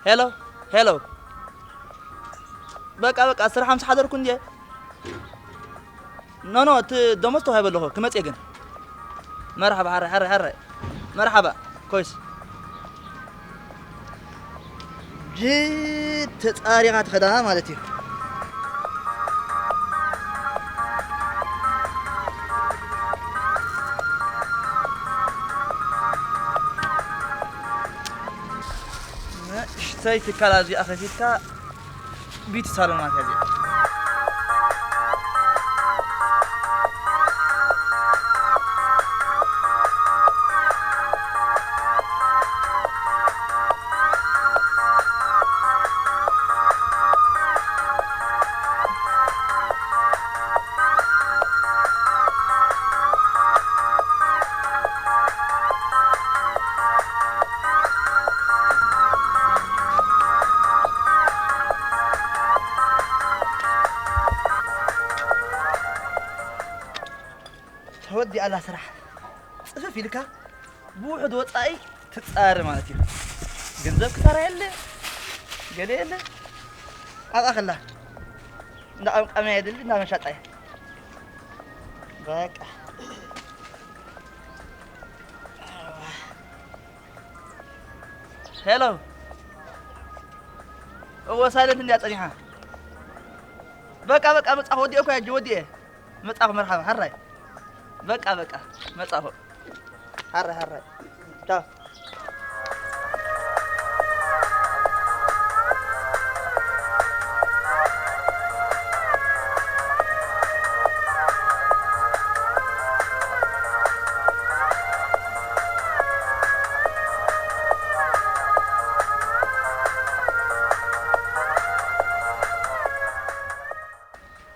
ሄሎ፣ ሄሎ። በቃ፣ በቃ፣ ስራሕ ምስ ሓደርኩ እንድየ። ኖ፣ ኖ፣ እቲ ደሞዝ ተዋሂበ ኣለኹ፣ ክመጽእ እየ ግን። መርሓባ፣ ሓራይ፣ ሓራይ፣ ሓራይ። መርሓባ፣ ኮይስ። ጅ ተጻሪኻ ትኸዳ ማለት እዩ። ንእሽተይ ትካል ኣብዚኣ ከፊትካ ቢቲ ሳሎን ማለት እያ እዚኣ። ተወዲኣላ ስራሕ። ጽፍፍ ኢልካ ብውሑድ ወጻኢ ትጻረ ማለት እዩ። ገንዘብ ክሳራ የለ፣ ገለ የለ። ኣብኣ ከላ እንዳ ቀምቃምያ የድሊ፣ እንዳ መሻጣ እያ። በቃ። ሄሎ። እወ፣ ሳይለንት እንድያ ጸኒሓ። በቃ፣ በቃ፣ መጻኹ፣ ወዲኤ እኮ እየ፣ ወዲኤ። መጻኹ፣ መርሓባ፣ ሓራይ። በቃ፣ በቃ፣ መጻኹ። ሓራይ፣ ሓራይ። ቻው።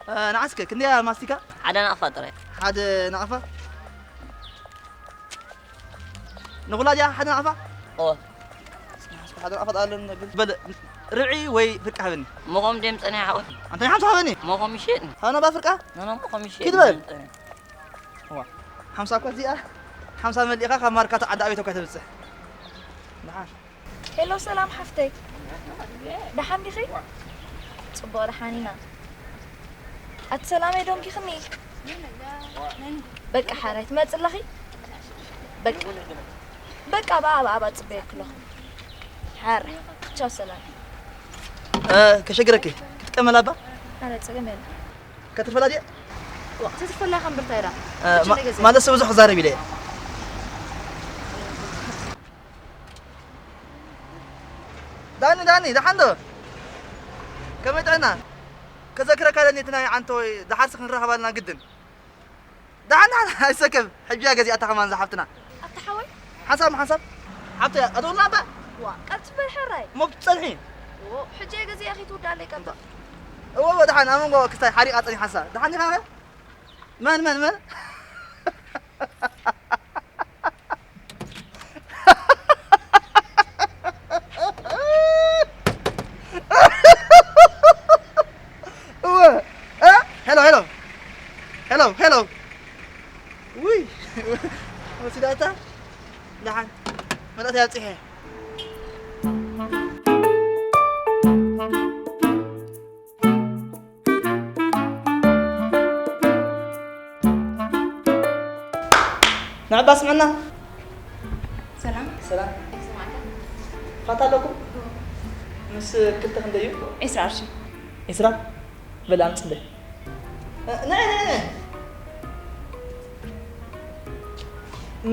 እ፣ ንዓስከ ክንደያ ማስቲካ? ሓደ ናቕፋ ጥራይ። ሓደ ናቕፋ? ንኹላ ድያ ሓደ ናቕፋ? እወ። ሓደ ናቕፋ ጣልን። በል፣ ርብዒ ወይ ፍርቂ ሃበኒ። መኾም ደም ጸኒሓ ሓወይ። ኣንተ ሓምሳ ሃበኒ። መኾም ይሸጥኒ። ሃበና ባ ፍርቃ? ኖ፣ ኖ፣ መኾም ይሸጥኒ። ኪድ በል። ደም ጸኒሓ። እዋ፣ ሓምሳ እኳ እዚኣ፣ ሓምሳ መሊእኻ ካብ ማርካቶ ዓዲ ኣቤት እኳ ተብጽሕ። ደሓን። ሄሎ፣ ሰላም ሓፍተይ። ደሓን ዲኺ? ጽቡቕ ደሓን ኢና። ኣቲ ሰላመይ ደንጊኽኒ። በቃ ሓራይ ትመጽእ ኣለኺ? በቃ። በቃ፣ ብኣ፣ ብኣ፣ ብኣ ጽበየኪ ኣለኹ። ሓራይ። ቻው ሰላም። እ፣ ከሸግረኪ ክትጥቀመላ እባ? ኣረ፣ ጸገም የለን። ከትርፈላ ድየ? ዋ፣ ተትርፈላ ከም ብርታ ኢላ። እ፣ ማ-፣ ማለት ሰብ ብዙሕ ክዛረብ ኢለ እየ። ዳኒ፣ ዳኒ፣ ደሓን ዶ? ከመይ ጥዕና? ከዘክረካ ደኒ እቲ ናይ ዓንቶ ወይ ደሓርሲ ክንራኸብ ኣለና ግድን። ደሓን፣ ደሓን፣ ኣይሰከፍ። ሕጂ እያ ገዚኣታ ከማን እዛ ሓፍትና። ኣታ ሓወይ? ሓንሳብ፣ ሓንሳብ። ሓብተይ፣ ኣተውልና እባ። ዋ፣ ቀልጥፍ በል ሕራይ። እሞ ብትጸንሒ? ዎ፣ ሕጂ እየ ገዚኣ ከይትውዳለይ ቀልጥፍ። እዎ፣ እዎ፣ ደሓን፣ ኣብ መንጎ ክስታይ ሓሪቓ ጸኒሓሳ። ደሓን ዲኻ ኸ? መን፣ መን፣ መን? እወ። እ? ሄሎ፣ ሄሎ። ሄሎ፣ ሄሎ። ውይ፣ ወሲዳታ። ደሓን። መጣት እያ ኣብጺሐ። ንዕባ ስምዕና። ሰላም። ሰላም። ስማዕካ። ፋታ ኣለኩም? ምስ ክልተ ክንደይ እዩ? ዒስራ ቅርሺ። ዒስራ? በል ኣምጽለ። እ፣ ነይ፣ ነይ፣ ነይ።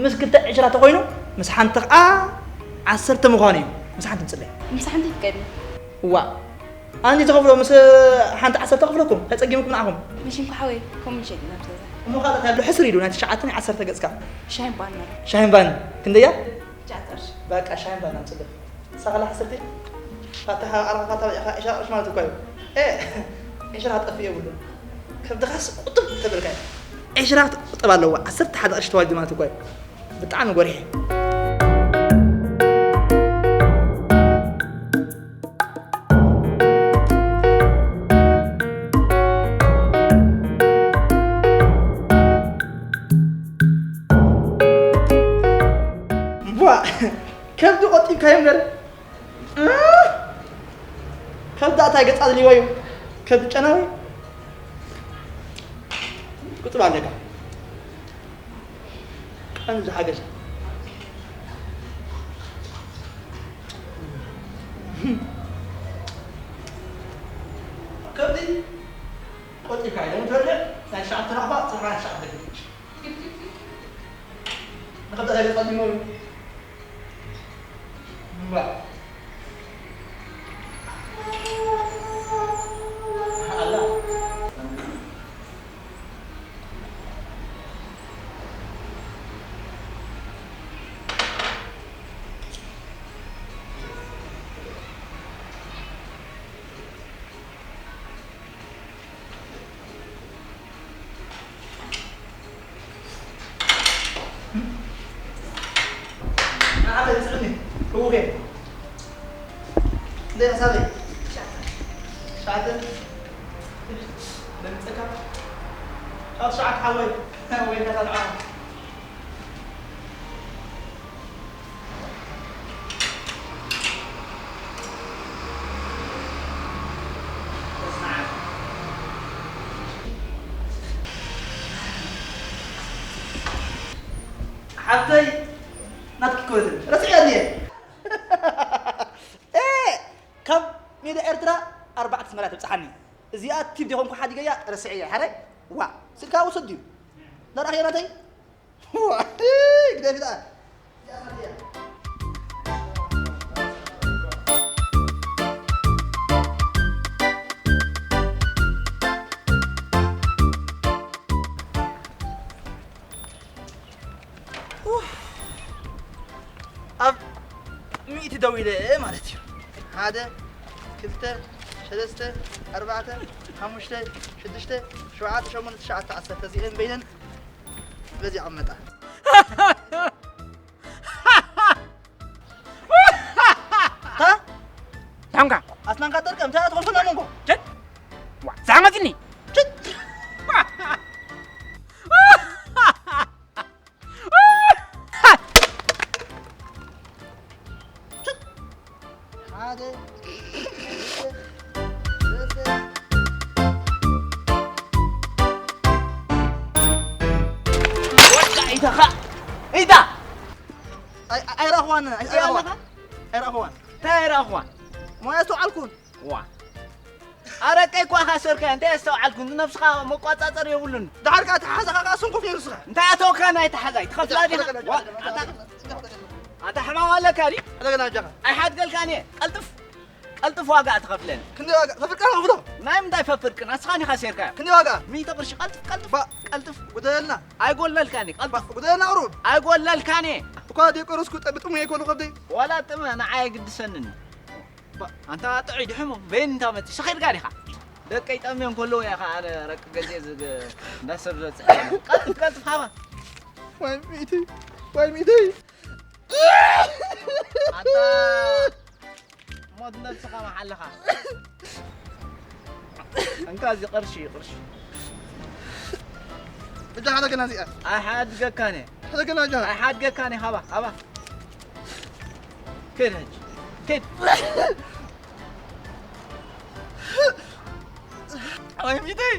ምስ ክልተ ዒስራ ተኾይኑ፣ ምስ ሓንቲ ኸዓ ዓሰርተ ምዃኑ እዩ። ምስ ሓንቲ ምጽለ። ምስ ሓንቲ ይፍቀድ። እዋ። ኣንዲ ተኸፍሎ ምስ ሓንቲ ዓሰርተ ከፍለኩም፣ ተጸጊምኩም ንዓኹም። መሽን እኮ ሓወይ፣ ኮሚሽን ኢና ብዘዛ። እሞ ካልእ እንታይ ኣሎ? ሕስር ኢሉ ናይ ትሽዓተ ናይ ዓሰርተ ገጽካ። ሻሂን ባን ማለት። ሻሂን ባን ክንደያ? ትሽዓተ ቅርሺ። በቃ ሻሂን ባን ኣምጽእ። ሳኸላ ሕስርቲ? ፋታ ሓ-፣ ኣርባ ፋታ በሊዕካ ዕሽራ ቅርሺ ማለት እኮ እዩ። ኤ፣ ዕሽራ ክጠፍእ የብሉን። ከብድኻስ ቁጥብ ተበልካ እዩ። ዕሽራ ክትቁጠብ ኣለዋ። ዓሰርተ ሓደ ቅርሺ ተዋልዲ ማለት እኮ እዩ። ብጣዕሚ ጎሪሐ። እምቧ፣ ከብዲ ቆጢብካዮ እምበር፣ እ፣ ከብዲ ኣታይ ገጻ ድልዎ እዩ። ከብዲ ጨናዊ ቁጥብ ኣለካ። ቀን ዝሓገዘ። ከብዲ ቆጢካ ኢለ እንተልዕ ናይ ትሽዓተ ናቕፋ ጽፍራ ትሽዓተ ግጭ። ንኸብዲ ኣታይ ገጻ ድልዎ እዩ። እምባ። ኣላ። ንዓኻ ይስዕኒ። እውኸ። እንደ ሳበይ። ትሽዓተ። ደምፀካ። ካብ ትሽዓተ ሓወይ። ወይ ከታ ንዓኻ። ሓፍተይ ናትኪ ኮተት ረስዕያ ድየ? ኤ፣ ካብ ሜዳ ኤርትራ ኣርባዕተ ኣስመራ ትብጽሓኒ። እዚኣ ቲብ ዲኹም ሓዲገያ ረስዕያ። ሓራይ? ዋ፣ ስልካ ውሰድ ድዩ? ናራኺ ናተይ? ዋ፣ ግደፊ ደኣ። ኡፍ። ኣብ ሚእቲ ደው ኢለ ማለት እዩ። ሓደ፣ ክልተ፣ ሰለስተ፣ ኣርባዕተ፣ ሓሙሽተ፣ ሽዱሽተ፣ ሸውዓተ፣ ሸሞንተ፣ ትሽዓተ፣ ዓሰርተ እዚአን በይነን በዚ ይቐመጣ። ታ? ታንካ። ኣስናንካ ጠርቀም፣ ታ ትኾፍና መንጎ። ችት። ዋ፣ ዛመትኒ። ችት። ሓደ፣ ክልተ፣ ሰለስተ። ወዳ ኢታኻ። ኢታ። ኣይ-፣ ኣይ-፣ ኣይረኣኽዋን፣ ኣይ-፣ እንታይ ኣይረኣኽዋን። ኣለኻ? ኣይረኣኽዋን። እንታይ ኣይረኣኽዋን? ሞያ ኣስተውዓልኩን። ዋ። ኣረቀይ እኳ ካሰርካዮ፣ እንታይ ኣስተውዓልኩን? ነብስኻ መቋጻጸር የብሉን። ድሓር ከኣ ተሓዛኻ ከኣ ስንኩፍ ነይሩ ንስኻ። እንታይ ኣተወካ ናይ ተሓዛይ? ትኸፍላ ዲኻ? ዋ፣ ኣታ፣ ኣታ ሕማም ኣለካ ድዩ? ኣታ ገና ኣጃኻ። ኣይሓድገልካን እየ። ቀልጥፍ፣ ቀልጥፍ ዋጋ ትኸፍለኒ። ክንደይ ዋጋ? ፈፍርቃ ከፍሎ። ናይ ምንታይ ፈፍርቅና? ንስኻ ዲኻ ሴርካዮ። ክንደይ ዋጋ? ሚእቲ ቅርሺ። ቀልጥፍ፣ ቀልጥፍ፣ ባ-፣ ቀልጥፍ። ጉደለልና። ኣይጎለልካን እየ። ቀልጥፍ። ባ-፣ ጉደለልና ቁሩብ። ኣይጎለልካን እየ። እኳ ደይቆረስኩ ጠ-፣ ብጥሙይ ኣይኮኑ ከብደይ። ዋላ ጥመ ንዓይ ኣይግድሰንን። ባ-፣ ኣንታ ጥዑይ ድሕሙ፣ በይን እንታ መጺ፣ ሰኺርካ ዲኻ? ደቀይ ጠምዮም ከለዉ እያ ኸዓ ኣነ ረቂ ገዜ ዝግ-፣ እንዳሰብ ዘጽዕ። ቀልጥፍ፣ ቀልጥፍ፣ ሃባ። ዋይ ሚእቲ፣ ዋይ ሚእቲ። ኣንታ ሞት ነብስኻ መሓልኻ። እንካ እዚ ቅርሺ፣ ቅርሺ። እዛ ሓደ ገና እዚኣ። ኣይሓድገካን እየ። ሓደ ገና እዛ። ኣይሓድገካን እየ፣ ሃባ፣ ሃባ። ኬድ ሕጂ። ኬድ። ኣይ ሚተይ።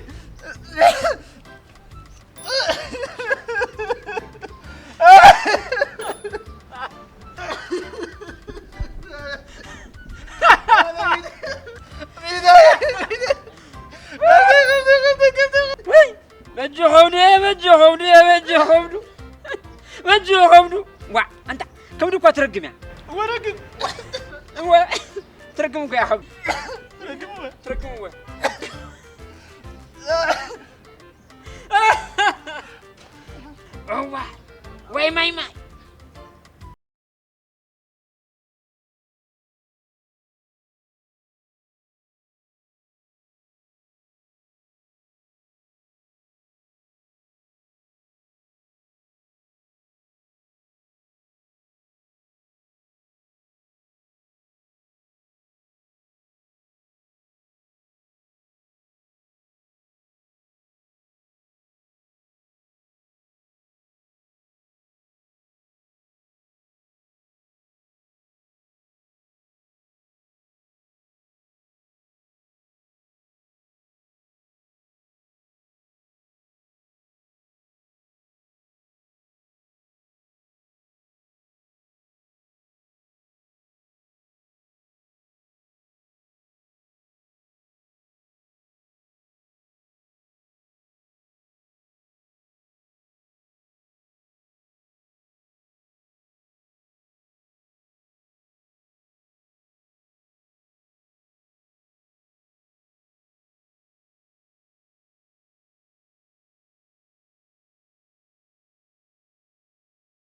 ወይ! በጃኹም ዶ፣ በጃኹም ዶ፣ በጃኹም ዶ፣ በጃኹም ዶ። ዋ፣ ኣንታ ከብዲ እኳ ትረግም እያ። ወረግም። እወ፣ ትረግም እኮ እያ ከብዲ። ትረግም እወ። ትረግም እወ። እዋ፣ ወይ ማይ ማይ።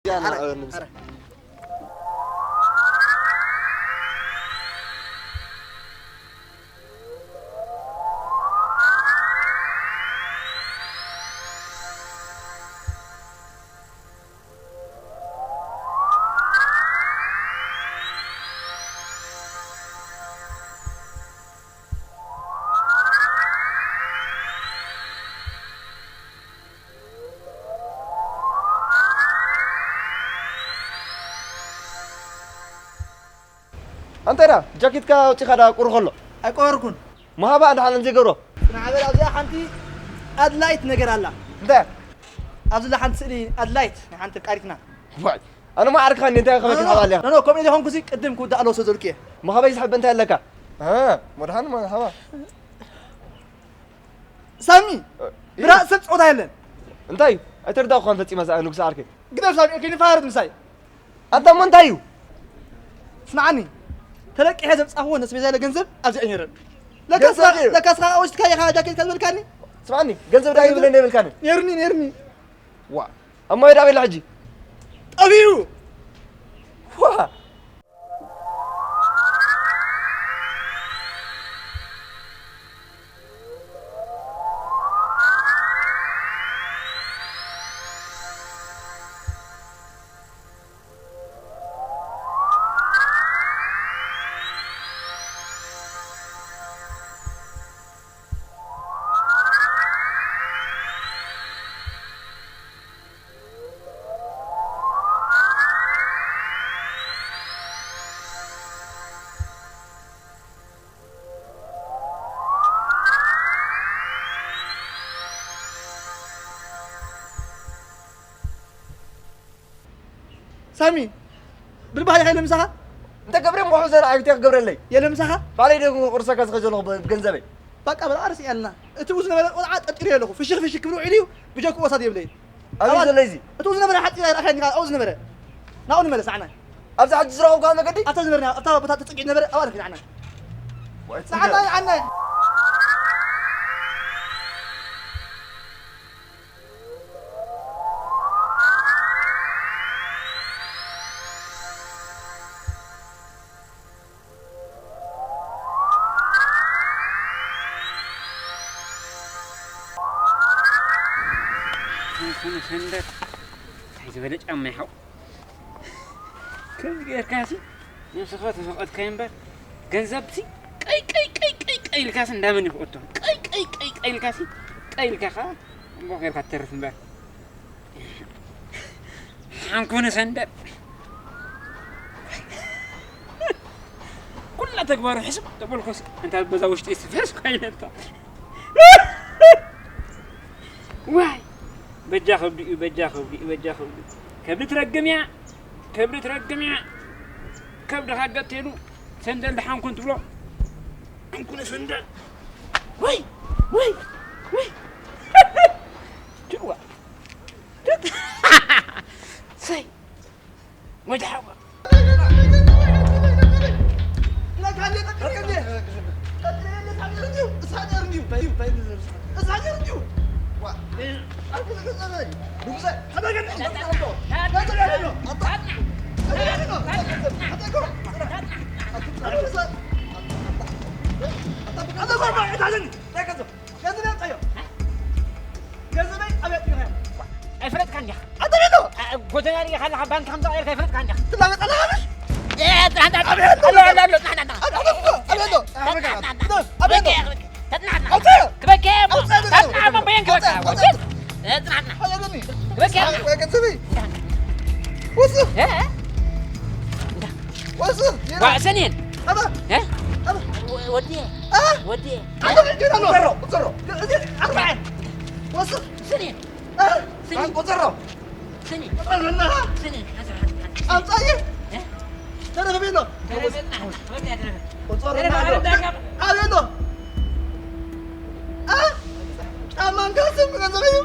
እዚኣ ና-፣ ኣረ፣ ኣረ። ኣንታይ ደኣ ጃኬትካ ኣውጺኻ ደኣ ቁሪ ከሎ? ኣይቆረርኩን። መሃባ ደሓን ዘይገብሮ? ጽናዕ በል፣ ኣብዚኣ ሓንቲ ኣድላይት ነገር ኣላ። እንታይ? ኣብዚ ዘላ ሓንቲ ስእሊ ኣድላይት ናይ ሓንቲ ኣፍቃሪትና። ዋይ፣ ኣነ ማዕርካ እንዴ እንታይ ከመይ ክሓባልያ? ኖ፣ ኖ፣ ከምኡ ኢለ ይኾንኩ እዚ ቅድም ክውዳእ ኣለዎ ስለ ዘልኩ እየ። መሃባ ይስሕብ እንታይ ኣለካ? እ፣ መድሓን መሃባ። ሳሚ፣ እ፣ ብራእ ሰብ ጸወታ የለን። እንታይ? ኣይተርዳእኩኻን ፈጺመ እዛ ንጉስ ዓርከይ። ግደፍ ሳሚ፣ ኦኬ፣ ንፋረድ ምሳይ። ኣንታ እሞ እንታይ እዩ? ስምዓኒ፣ ተለቂሐ ዘምጻእክዎ ነስቤዛ ኢለ ገንዘብ ኣብዚ ኣይነይረን። ለካስ ገንዘብ እዩ። ለካስ ከኣ ወሲድካ ኢኻ ጃኬትካ ዝበልካኒ። ስምዓኒ፣ ገንዘብ ዳ ይብለኒ ኣይብልካን። ነይርኒ፣ ነይርኒ። ዋ፣ ኣብ ማይ ዳ ቤላ ሕጂ? ጠፊኡ። ዋ። ሳሚ፣ ብልባህ ኢኻ የለ ምሳኻ? እንተ ገብረ እሞ ሕዘር ኣይብቲ ክገብረለይ። የለ ምሳኻ? ባዕለይ ደጉ ቁርሰካ ዝኸጀልኹ ብ-፣ ብገንዘበይ። በቃ በል ኣርስ ያልና። እቲ ኡ ዝነበረ ቆልዓ ጠርጢሩ ኣለኹ። ፍሽኽ ፍሽኽ ክብሉ ውዒሉ እዩ። ብጀኩ ወሳድ የብለይ። ኣበይ ኣባል-፣ ዘሎ እዚ? እቲ ኡ ዝነበረ ሓፂር ኣይረኣኻኒ፣ ኣብኡ ዝነበረ። ናብኡ ንመለስ፣ ንዓና። ኣብዚ ሕጂ ዝረኸብካ መገዲ? ኣብታ ዝነበረ፣ ኣብታ ቦታ ተፀጊዑ ዝነበረ፣ ኣብኣ ንኸይድ፣ ንዓና። ወይ ንዓና፣ ንዓና። ይኹን ሰንደር፣ እንታይ ዝበለ ጫማ ይሓው? ከምዚ ጌርካሲ ነብስኻ ተፈቐድካዮ እምበር፣ ገንዘብሲ ቀይ፣ ቀይ፣ ቀይ፣ ቀይ፣ ቀይ ኢልካሲ እንዳመን ይኽእቶ? ቀይ፣ ቀይ፣ ቀይ፣ ቀይ ኢልካሲ፣ ቀይ ኢልካ ኸዓ እምቦ ጌርካ ትተርፍ እምበር። ሓንኮነ ሰንደር። ኩላ ተግባሩ ሕስብ ተበልኮስ፣ እንታ በዛ ውሽጢ ስፈርስ ኮይነታ። ዋይ! በጃ ከብዲ እዩ፣ በጃ ከብዲ እዩ፣ በጃ ከብዲ። ከብዲ ትረግም እያ፣ ከብዲ ትረግም እያ። ከብድኻ ገጥ ኢሉ ሰንደል ደሓን ኩን ትብሎ። እንኩነ ሰንደል። ወይ! ወይ! ወይ! ጅዋ! ሰይ! ወደ ሓዋ። ኣይፈለጥካን ዲኻ? ኣይፈለጥካን ዲኻ? ኣታ ቤሎ! ኣ-፣ ጎደና ዲኻ ኣለኻ? ባንክ ከምዛ ቀይርካ ኣይፈለጥካን ዲኻ? ትላገጽ ኣለኻ? እ፣ ጥራሕ፣ ጥራሕ፣ ኣሎ፣ ኣሎ፣ ኣሎ፣ ጥራሕ፣ ጥራሕ፣ ጥራሕ። ኣታ ቤሎ! ኣታ ቤሎ! ኣታ ቤሎ! ተጥናዕና። ኣውጽእ! ክበኪ እየ እሞ። ኣውጽእ! ተጥናዕና እሞ በየን ክበኪ? ኣውጽእ! እ፣ ጥናዕና። ሓየለኒ! ክበኪ እየ። ወይ ገንዘበይ! ወስኽ! እ? ወስኽ! ዋ፣ ሰኔን! ኣባ! እ? ኣባ! ወ-፣ ወዲ! እ? ወዲ! ኣታ ቤሎ! ቁጸሮ! ቁጸሮ! እዚ ኣርባዕተ! ወስኽ! ሰኔን! እ? ስኒ። ቁጽሮ። ስኒ። ቁጽሮ። ስኒ። ሓንሳ፣ ሓንሳ፣ ሓንሳ። ኣምጻየ። እ? ተረፈ ቤሎ። ተረፈ፣ ና፣ ና፣ ወዲያ ተረፈ። ቁጽሮ። ተረፈ፣ ና፣ ኣረዳ፣ ና። ኣቤሎ። እ? ጫማን ካልስን ብገንዘብ እዩ።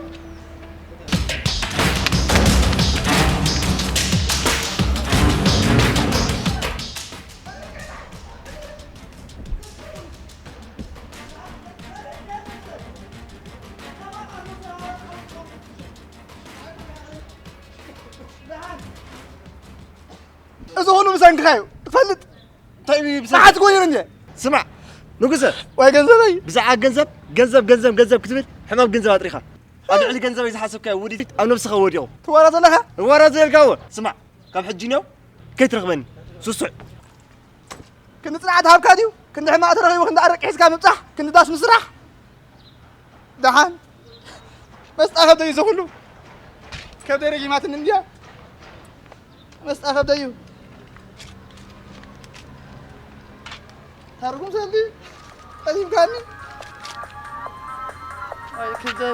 ብሰንክኻ እዩ ትፈልጥ። እንታይ እዩ ብሰ- ሰዓት ጎይሩ እንጂ ስማዕ ንጉሰ፣ ወይ ገንዘበይ ብዛዕባ ገንዘብ ገንዘብ ገንዘብ ገንዘብ ክትብል ሕማም ገንዘብ ኣጥሪኻ ኣብ ልዕሊ ገንዘበይ ዝሓሰብካዮ ውዲት ኣብ ነብስኻ ወዲቑ። ትወራ ዘለኻ እዋራ ዘልካዎ ስማዕ፣ ካብ ሕጂ ነው ከይትረኽበኒ ስሱዕ። ክንዲ ጽንዓት ሃብካ ድዩ? ክንዲ ሕማቕ ተረኺቡ ክንዲ ኣረቂ ሒዝካ ምብጻሕ፣ ክንዲ ዳስ ምስራሕ። ደሓን መስጣ ከብደዩ እዚ ኩሉ ከብደይ ረጊማትኒ እንድያ። መስጣ ከብደዩ ታርጉም ሰልዲ ቀዲምካኒ። ኣይ ክብደይ